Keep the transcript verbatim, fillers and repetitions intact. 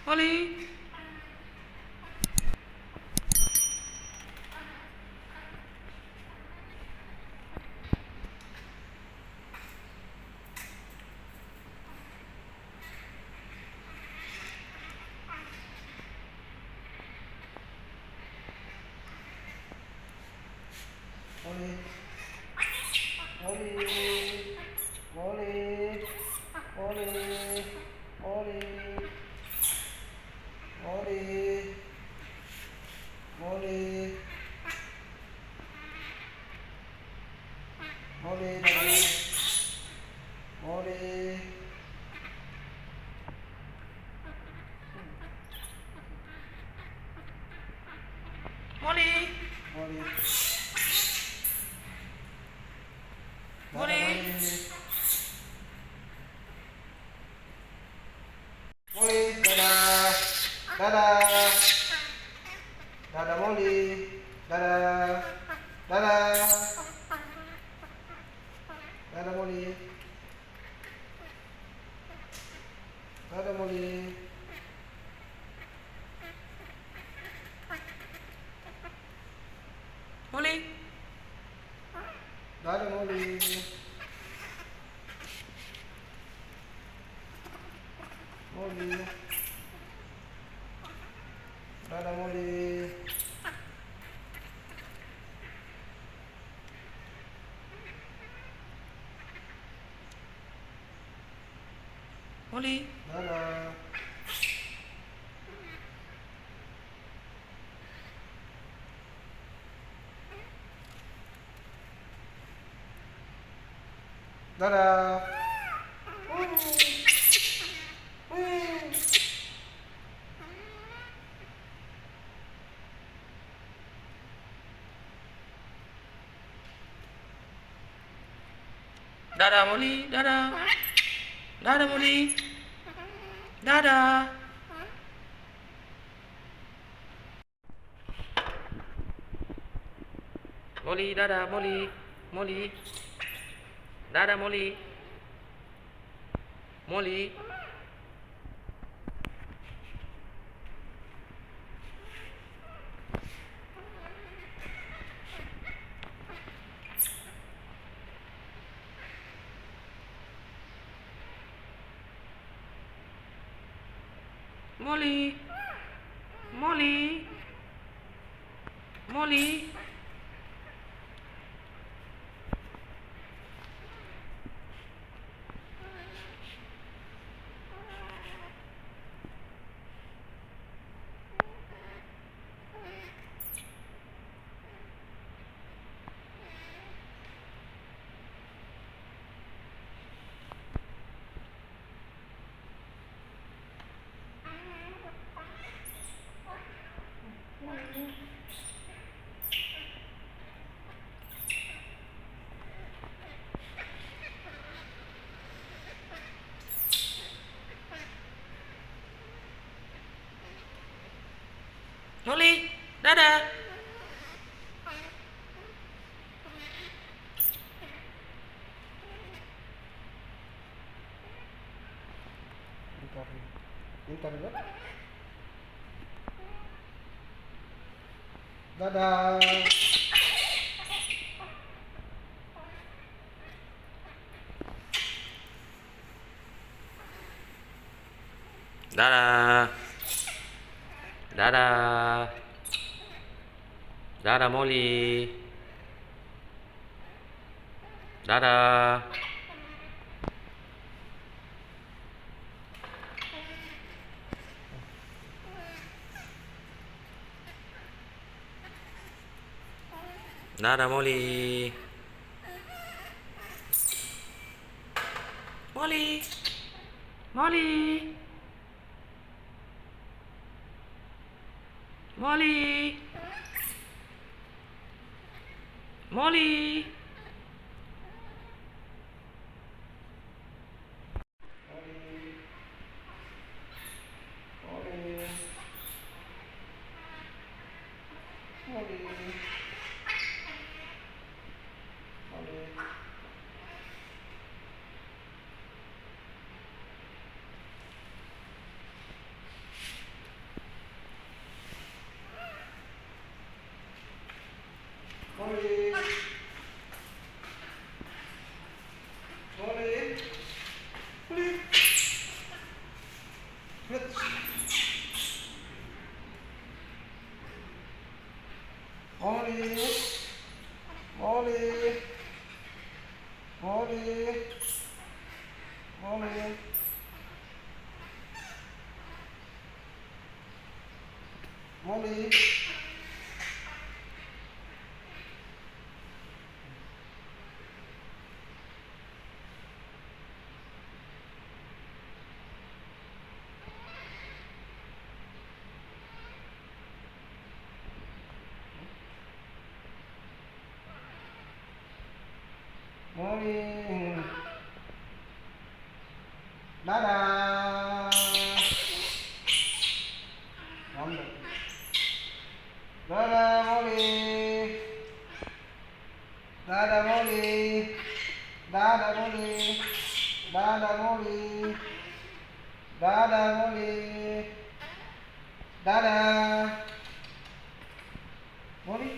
Moli. Moli. Moli. Moli. Moli. Moli. Moli. Moli. Moli, dada. Moli. Moli. Moli. Moli. Moli. Moli, dada. Dada. Dada, Moli. Dada. Dada. Dada, Moli. Dada, Moli. Moli. Dada, Moli. Moli. Dada, Moli. Moli. Dada. Dada. Dada, Moli, dada. Dada, Moli. Dada. Moli, dada, Moli. Moli. Dada, Moli. Moli. Moli. Moli. Moli. Moli, dada. Pintar, pintar ya. Dada. Dada. Dada. Dada, Moli. Dada. Dada, Moli. Moli. Moli. Moli. Moli. Moli. Moli. Moli. Moli. Moli. Moli. Dadah. Dadah, Moli. Dadah, Moli. Dadah, Moli. Dadah, Moli. Dadah, Moli. Dadah. Moli.